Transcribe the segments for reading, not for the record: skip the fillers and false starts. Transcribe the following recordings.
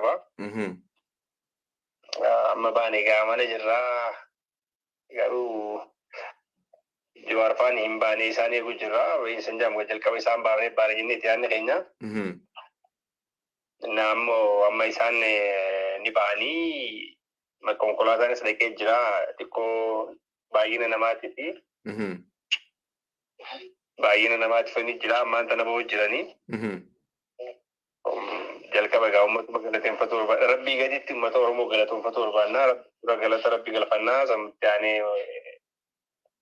qaba. Amma baane egaa mana jirraa, garuu Jawaar faan hin baane, isaan eeguu jirra. Ba'iinsa hin jaamu, jalqaba isaan baafnee baane jennee itti yaadni keenya. Na ammoo amma isaan ni ba'anii, konkolaataanis dhaqee jira, xiqqoo baay'ina namaatii fi baay'ina namaatiif ni jira, ammaan tana ba'uu jiranii. Jalqaba egaa uummatuma galateeffatu barbaada. Rabbii gaditti uummata Oromoo galatoonfatu barbaadna. Dura galata Rabbi galfannaa, samtti aanee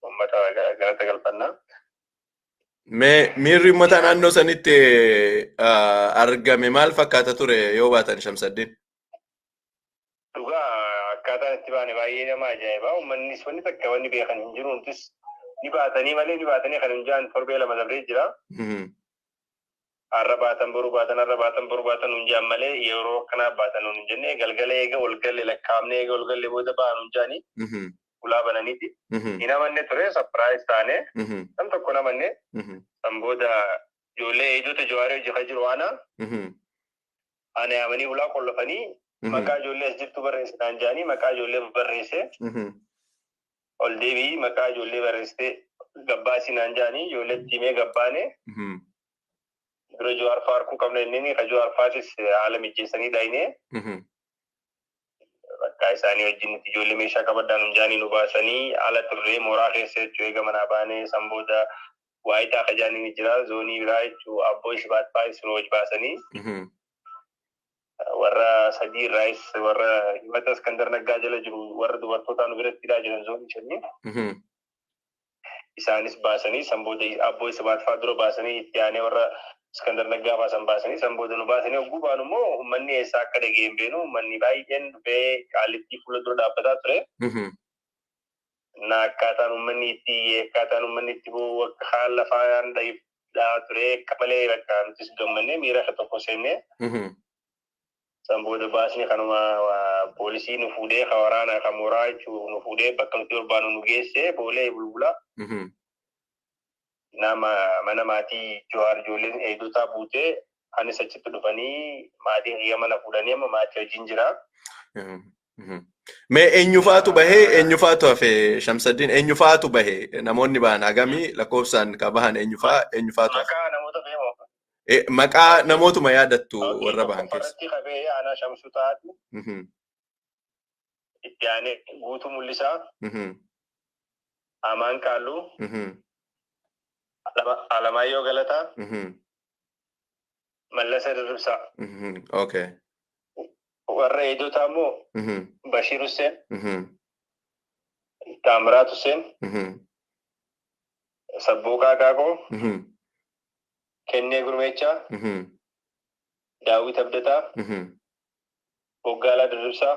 uummata galata galfannaa. Mee miirri uummata naannoo sanitti argame maal fakkaata ture yoo baatan, Shamsaddin? Dhugaa, akkaataan itti baane baay'ee nama ajaa'iba. Uummannis wanni takka wanni beekan hin jiru. Nutis ni baatanii malee ni baatanii kan hin jaan torbee 2 dabree jira. Har'a baatan, boru baatan, har'a baatan, boru baatan nun jaan malee yeroo akkanaa baatan nun hin jenne. Galgala eega ol galle lakkaa'amne, eega ol galle booda ba'an nun jaani ulaa bananiiti. Hin amanne ture, surprise taane. Nam tokko hin amanne. San booda ijoollee eegdota Jawaarii hojii kan jiru ana. Ana yaamanii ulaa qollofanii, "Maqaa ijoollee as jirtu barreesse" naan jaanii, maqaa ijoollee barreesse. "Ol deebii, maqaa ijoollee barreessite gabbaasii" naan jaanii, ijoolleetti himee gabbaane. Dura Jawaar fa'aa arguu qabna inni ka Jawaar fa'aatis haala mijjeessanii dhayinee. Bakka isaanii wajjin nuti ijoollee meeshaa qabadhaan nun jaanii nu baasanii ala turree mooraa keessa jechuu. Eega manaa baanee san booda waayitaa kajaanii ni jira, zoonii biraa jechuu, abboo Isbaat fa'aa nu hojii baasanii. Warra sadii irraayis, warra himata Iskandar Naggaa jala jiru, warra dubartootaa nu biratti hidhaa jiran zoonii shanii. Isaanis baasanii, san booda abboo Isbaat fa'aa dura baasanii, itti aanee warra Iskandar Naggaa fa'aa san baasanii, san booda nu baasanii. Hogguu baanu immoo uummanni eessaa akka dhagee hin beenu, uummanni baay'een dhufee Qaallittii fuula dura dhaabbataa ture. Na akkaataan uummanni itti iyyee, akkaataan uummanni itti boo'u, akka haala lafaan dhahaa ture akka malee, bakka nutis gammannee miira tokko seennee. San booda baasni kanuma poolisii nu fuudhee, ka waraana ka mooraa jechuu, nu fuudhee bakka nuti barbaannu nu geesse, Boolee Bulbula. Nama mana maatii Jawaar ijoolleen eegdotaa buutee, anis achitti dhufanii maatiin kiyya mana fuudhanii, amma maatii wajjin jira. Mee eenyufaatu bahee, eenyufaatu hafe, Shamsaddin? Eenyufaatu bahee? Namoonni bahan hagamii lakkoofsaan ka bahan eenyufaa, eenyufaatu hafe? Maqaa namoota beekamoo. Maqaa namootuma yaadattu warra bahan keessa. Tokkoffaarratti qabee aanaa Shamsuu Taati. Itti aanee Guutuu Mul'isaa. Amaan Qaalluu. Alamaayyoo Galataa. Mallasa Dirribsaa. Warra eegdotaa immoo Bashiir Hussein. Taamiraat Hussein. Sabbooqaa Qaaqoo. Kennee Gurmeechaa. Daawit Abdataa. Boggaalaa Dirribsaa.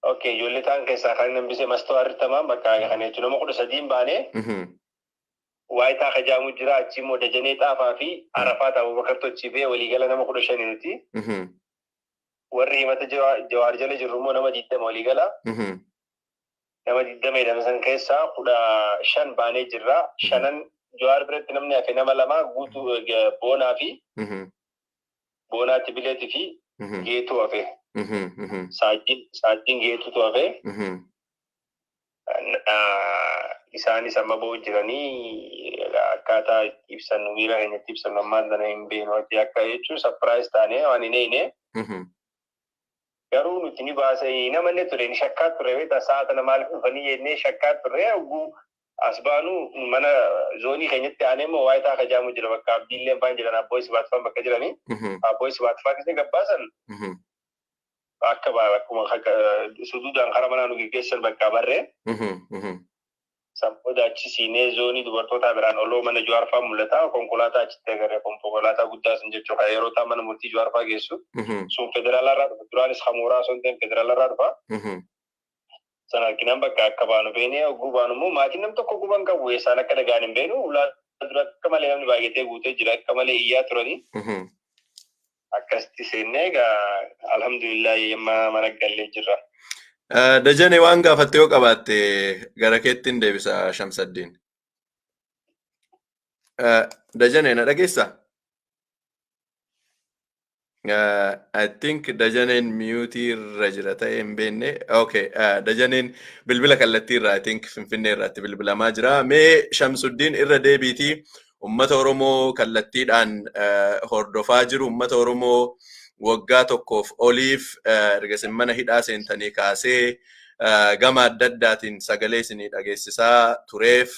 Okay, ijoollee ta'an keessaa kan inni hambise Mastoo Arrittamaa bakka kana jechuun nama 13n baanee. Waayitaa Kajaamu jira, achi immoo Dajanee Xaafaa fi Arafaat Abubakar Tochii bee, waliigala nama 15 nuti. Warri himata Jawaar jala jirru immoo nama 20 waliigala. Nama 20 jedhame san keessaa 15 baanee jirra. Shanan Jawaar biratti namni hafe nama lama, Guutuu Boonaa fi Boonaa Tibileetii fi Geetuu hafe. Saajjiin Geetuutu hafe. Isaanis amma ba'u jiranii, akkaataa itti ibsannu, miira keenya itti ibsannu ammaan tana hin beeknu. Akka jechuun surprise taanee waan hin eegne. Garuu nuti ni baasanii namanne ture, ni shakkaa turre beektaa, sa'a tana maaliif dhufanii jennee shakkaa turre. Hogguu as baanu mana zoonii keenyatti aanee immoo waayitaa kajaamu jira, bakka Abdiilleen faan jiran, Abboo Isbaat faan bakka jiranii. Abboo Isbaat faan keessa gabbaasan akka akkuma suduudhaan karaa manaa nu geggeessan bakka barree. San booda achi siinee zoonii dubartootaa biraan oloo mana Jawaar fa'aa mul'ata. Konkolaataa achitti agarre, konkolaataa guddaa sun jechuudha. Yeroo ta'an mana murtii Jawaar fa'aa geessu. Sun federaalarraa dhufa. Duraanis hamuuraa osoo hin ta'in federaalarraa dhufa. San arginaan bakka akka baanu beene. Hogguu baanu immoo maatiin nam tokko guban qabu. Eessaan akka dhagaan hin beenu. Ulaa dura akka malee namni baay'atee guutee jira. Akka malee iyyaa turanii. Akkasitti seennee egaa alhamdulillah amma mana gallee jirra. Dajane, waan gaafatte yoo qabaatte gara keettiin deebisa, Shamsaddiin. Dajane, na dhageessaa? I think Dajaneen mute irra jira ta'e hin beekne. Okay, Dajaneen bilbila kallattii irraa, I think, Finfinnee irraatti bilbilamaa jira. Mee Shamsuddin, irra deebiitii uummata Oromoo kallattiidhaan hordofaa jiru, uummata Oromoo waggaa tokkoof oliif erga isin mana hidhaa seentanii kaasee gama adda addaatiin sagalee isinii dhageessisaa tureef,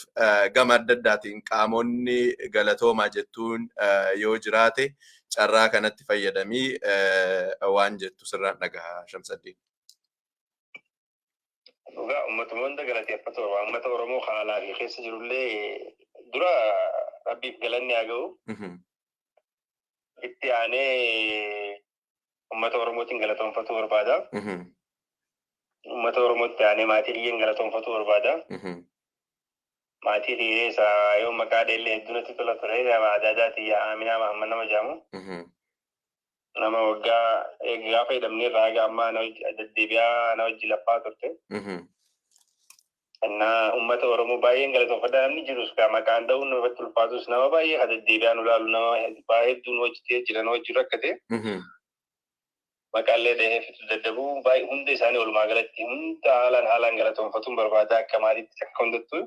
gama adda addaatiin qaamonni galatoomaa jettuun yoo jiraate, carraa kanatti fayyadamii waan jettu sirraan dhagaha, Shamsaddiin. Dhugaa uummatuma hunda galateeffatu barbaada. Uummata Oromoo haalaa fi keessa jirullee dura Rabbiif galanni haa ga'u. Itti aanee uummata Oromootiin galatoonfatu barbaada. Uummata Oromootti aanee maatii kiyyeen galatoonfatu barbaada. Maatii kiyyee isaa yoo maqaa dheellee hedduu natti tola ture, aadaa tiyya Aminaa Mahammad nama jedhamu. Nama waggaa gaafa hidhamne irraa haga ammaa na deddeebi'aa na wajji laffaa turte. Innaa uummata Oromoo baay'een galatoonfadha. Namni jirus gaa maqaan ta'uun irratti ulfaatus, nama baay'ee ka deddeebi'aa nu laalu, nama baay'ee hedduu nu wajji jira, nu wajji rakkate. Maqaallee dhahee fitu daddabuu baay'ee, hunda isaanii walumaa galatti hunda haalaan haalaan galatoonfatuun barbaada, akka maatiitti akka hundattuu.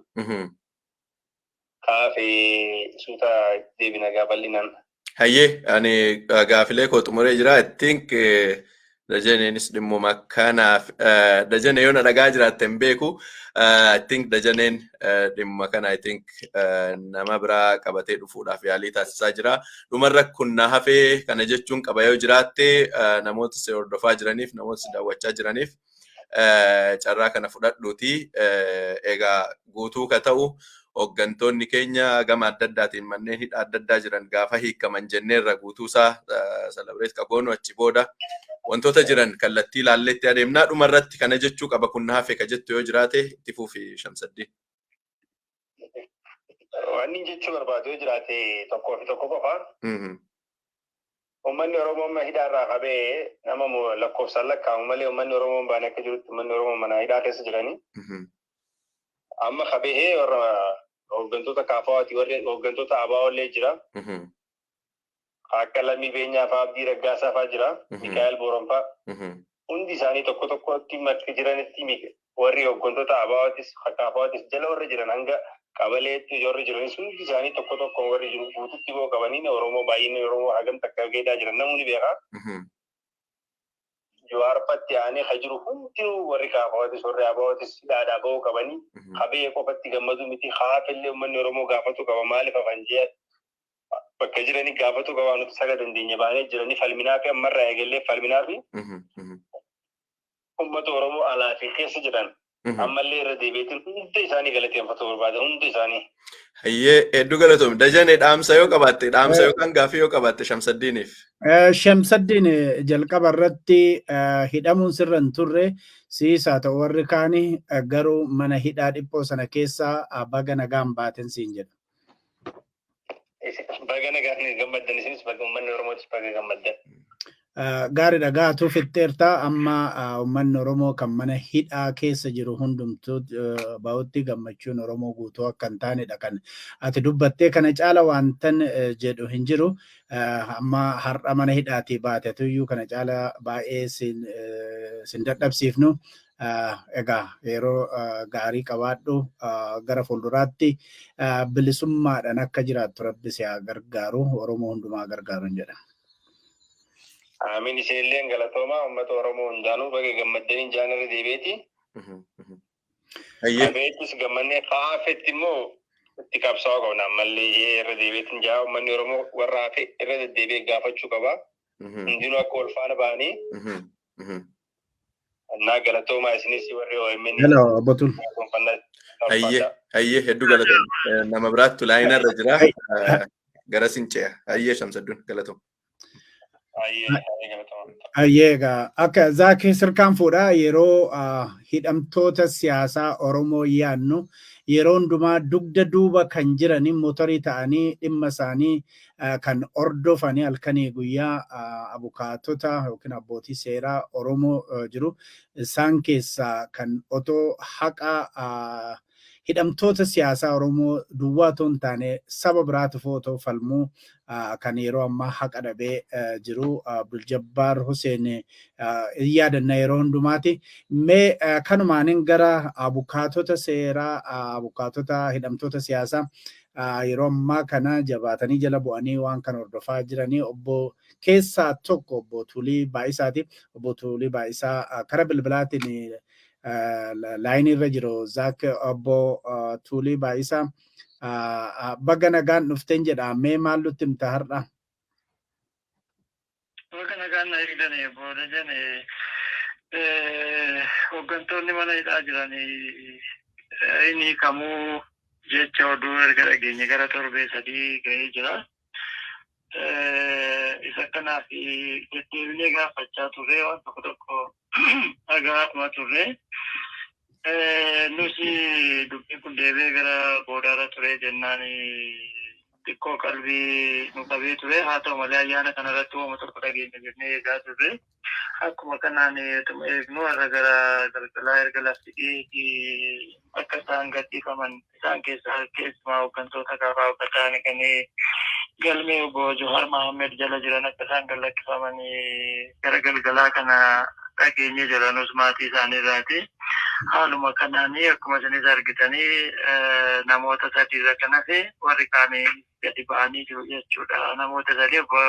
Kaafee suuta deebina gaa bal'inaan. Hayyee, ani gaafilee koo xumuree jira. I think Dajaneenis dhimmuma kanaaf, Dajanee yoo na dhagaa jiraatte hin beeku. I think Dajaneen dhimma kana, I think, nama biraa qabatee dhufuudhaaf yaalii taasisaa jira. Dhumarra kun na hafee kana jechuun qaba yoo jiraatte, namoota si hordofaa jiraniif, namoota si daawwachaa jiraniif carraa kana fudhadhuuti. Egaa guutuu ka ta'u hooggantoonni keenya gama adda addaatiin manneen hidhaa adda addaa jiran gaafa hiikaman jenneerra, guutuusaa celebrate qaboonu achi booda wantoota jiran kallattii ilaalleetti adeemnaa. Dhumarratti kana jechuu qaba, kun na hafe ka jettu yoo jiraate, itti fuufi, Shamsaddin. Wanni jechuu barbaadu yoo jiraate tokkoo fi tokko qofa. Uummanni Oromoo amma hidhaa irraa qabee nama lakkoofsaan lakkaa'amu malee, uummanni Oromoo baane akka jirutti uummanni Oromoo mana hidhaa keessa jiranii. Amma qabee warra hooggantoota KFO'ti, warri hooggantoota ABO illee jira. Akka Lammii Beenyaa fa'aa, Abdii Raggaasaa fa'aa jira. Mikaa'el Booran fa'aa. Hundi isaanii tokko tokkotti bakka jiranitti, warri hooggantoota ABO'tis KFO'tis jala warra jiran, hanga qabaleetti warri jiranis, hundi isaanii tokko tokko warri jiru guututti boo qabanii, Oromoo baay'inni Oromoo hagam takka geedhaa jiran namni beekaa. Jawaar fatti aanee ka jiru hundinuu, warri KFO'tis warri ABO'tis hidhaadhaa ba'uu qabanii, qabee qofatti gammadu miti, haafillee uummanni Oromoo gaafatu qaba. Maaliif hafan jee bakka jiranii gaafatu qaba. Nuti saga dandeenya baanee jiranii falminaa fi ammarraa eegallee falminaa fi uummata Oromoo alaa fi keessa jiran ammallee irra deebiitiin hunda isaanii galateeffatu barbaada, hunda isaanii. Hayyee, hedduu galatoomi. Dajanee, dhaamsa yoo qabaatte, dhaamsa yookaan gaafii yoo qabaatte Shamsaddiiniif. Shamsaddiin, jalqaba irratti hidhamuun sirra hin turre, siis haa ta'u warri kaani, garuu mana hidhaa dhiphoo sana keessaa baga nagaan baaten siin jedha. Baga nagaan gammaddan isinis, baga uummanni Oromootis baga gammaddan. Gaariidha, gaatuu fixxeerta. Amma uummanni Oromoo kan mana hidhaa keessa jiru hundumtuu bahutti gammachuun Oromoo guutuu akka hin taanedha kan ati dubbattee. Kana caala wantan jedhu hin jiru. Amma har'a mana hidhaatii baatetuyyuu kana caala baay'ee sin dadhabsiifnu. Egaa yeroo gaarii qabaadhu. Gara fuulduraatti bilisummaadhaan akka jiraattu Rabbi si haa gargaaru, Oromoo hundumaa gargaaru hin jedha. Amiin, isinillee galatoomaa. Uummata Oromoo hundaanuu baga gammaddanii jaanarra deebi'eeti. Qabeettis gammannee, haafetti immoo itti qabsaa'uu qabna ammallee irra deebi'eetiin jaa. Uummanni Oromoo warra hafe irra deddeebi'ee gaafachuu qaba. Hundinuu akka wal faana ba'anii. Annaa galatoomaa isinis warri OMN. Hello, obbo Tul. Hayyee, hayyee, hedduu galatoom. Nama biraattu laayinarra jira. Gara sin ce'a. Hayyee, Shamsadduun, galatoom. Hayyee, egaa akka Zaakii sirkaan fuudhaa, yeroo hidhamtoota siyaasaa Oromoo yaadnu yeroo hundumaa dugda duuba kan jiranii, motorii ta'anii dhimma isaanii kan hordofanii halkanii guyyaa abukaatota yookiin abbootii seeraa Oromoo jiru. Isaan keessaa kan otoo haqa Hidhamtoota siyaasaa Oromoo duwwaa otoo hin taane saba biraatiif otoo falmuu kan yeroo ammaa haqa dhabee jiru Abduljabbaar Hussein yaadanna yeroo hundumaati. Mee kanumaanin gara abukaatota seeraa, abukaatota hidhamtoota siyaasaa yeroo ammaa kana jabaatanii jala bu'anii waan kana hordofaa jiranii obbo keessaa tokko obbo Tuulii Baay'isaati. Obbo Tuulii Baay'isaa karaa bilbilaatiin laayinii irra jiru. Zaak, obbo Tuulii Baay'isaa, baga nagaan dhufteen jedha. Mee maal nutti himta har'a? Baga nagaan na eegdanii booda jene, hooggantoonni mana hidhaa jiranii inni hiikamuu jecha oduu erga dhageenye gara torbee 3 ga'ee jira. Isa kanaaf deddeebinee gaafachaa turre, waan tokko tokko dhagaatuma turre. Nus dubbiin kun deebi'ee gara boodaarra ture jennaan xiqqoo qalbii nu qabee ture. Haa ta'u malee, ayyaana kanarratti waanuma tokko dhageenya jennee eegaa turre. Akkuma kanaan utuma eegnu har'a gara galgalaa erga lafti dhiyeetii akka isaan gadhiifaman, isaan keessaa keessumaa hooggantoota kaafaa akka ta'an kan galmee obbo Johaar Mahammed jala jiran akka isaan gad gara galgalaa kana dhageenye jira nus maatii isaanii irraati. Haaluma kanaan akkuma isinis argitanii namoota sadii irra kan hafe warri kaanii gadi ba'anii jiru jechuudha. Namoota sadii, obbo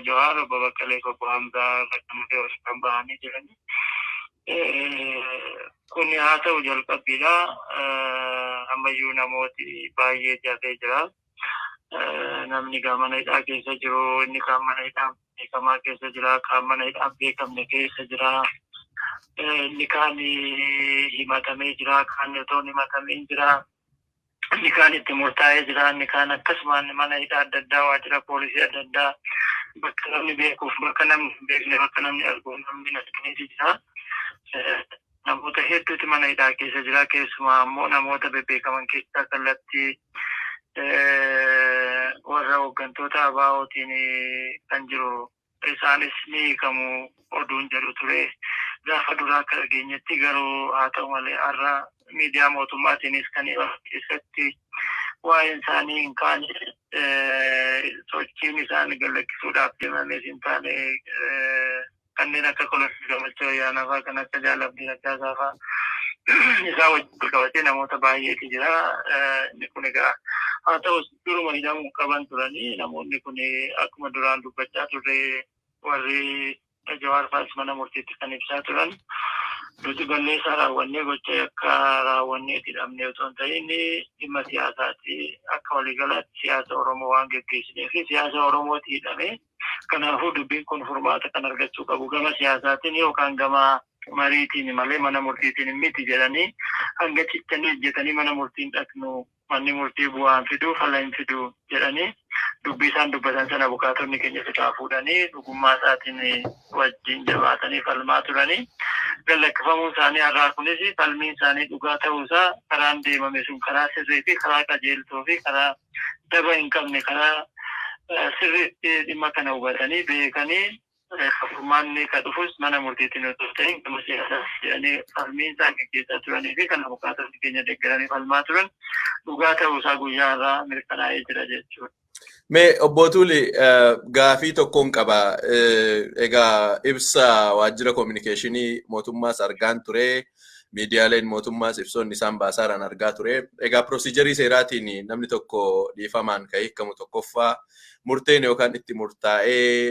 Johaar, obbo Baqqalee fi obbo Hamzaa irra kan hafe warri kan ba'anii jirani. Kun haa ta'u jalqabbiidha. Ammayyuu namooti baay'ee hafee jira. Namni gaa mana hidhaa keessa jiru, inni kaan mana hidhaa beekamaa keessa jira, kaan mana hidhaa beekamne keessa jira. Inni kaan himatamee jira, kaan otoo hin himatamiin jira. Inni kaan itti murtaa'ee jira, inni kaan akkasumaan mana hidhaa adda addaa, waajjira poolisii adda addaa, bakka namni beekuuf, bakka namni hin beekne, bakka namni arguuf namni hin argineeti jira. Namoota hedduutu mana hidhaa keessa jira. Keessumaa ammoo namoota bebbeekaman keessaa kallattii warra hooggantoota ABO'tiin kan jiru, isaanis ni hiikamu oduun jedhu ture. Gaafa duraa akka dhageenyetti garuu, haa ta'u malee, har'a miidiyaa mootummaatiinis kan keessatti waa'een isaanii hin kaane, sochiin isaan gallakkisuudhaaf deemames hin taane. Kanneen akka Koloneel Gammachuu Ayyaanaa fa'aa, kan akka Jaal Abdii Raggaasaa fa'aa isaa wajjin qabatee namoota baay'eetu jira. Inni kun egaa haa ta'us duruma hidhamuu qaban turanii. Namoonni kun akkuma duraan dubbachaa turre, warri Jawaar fa'as mana murtiitti kan ibsaa turan, nuti balleessaa raawwannee, gocha akka raawwannee hidhamne otoo hin ta'in dhimma siyaasaati, akka waliigalaatti siyaasa Oromoo waan geggeessinee fi siyaasa Oromooti hidhame. Kanaafuu dubbiin kun furmaata kan argachuu qabu gama siyaasaatiin yookaan gama mariitiin malee mana murtiitiin miti jedhanii hanga cichanii hojjetanii, mana murtiin dhaqnu, manni murtii bu'aan fiduu fala hin fidu jedhanii dubbii isaan dubbatan sana bukaatonni keenya fitaa fuudhanii dhugummaa isaatiin wajjin jabaatanii falmaa turanii. Gallakkifamuun isaanii har'aa kunis falmiin isaanii dhugaa ta'uusaa, karaan deemame sun karaa sirrii fi karaa qajeeltoo fi karaa daba hin qabne, karaa sirriitti dhimma kana hubatanii beekanii, furmaanni ka dhufus mana murtiitiin otoo ta'in gama siyaasaa jedhanii falmiin isaan gaggeessaa turanii fi kan abukaatonni keenya deeggaranii falmaa turan dhugaa ta'uusaa guyyaa irraa mirkanaa'ee jira jechuudha. Mee obbo Tuuli, gaafii tokkoon qaba. Egaa ibsa waajjira koominikeeshinii mootummaas argaan ture. Miidiyaaleen mootummaas ibsoonni isaan baasaaran argaa ture. Egaa procedure seeraatiin namni tokko dhiifamaan kan hiikamu tokkoffaa murteen yookaan itti murtaa'ee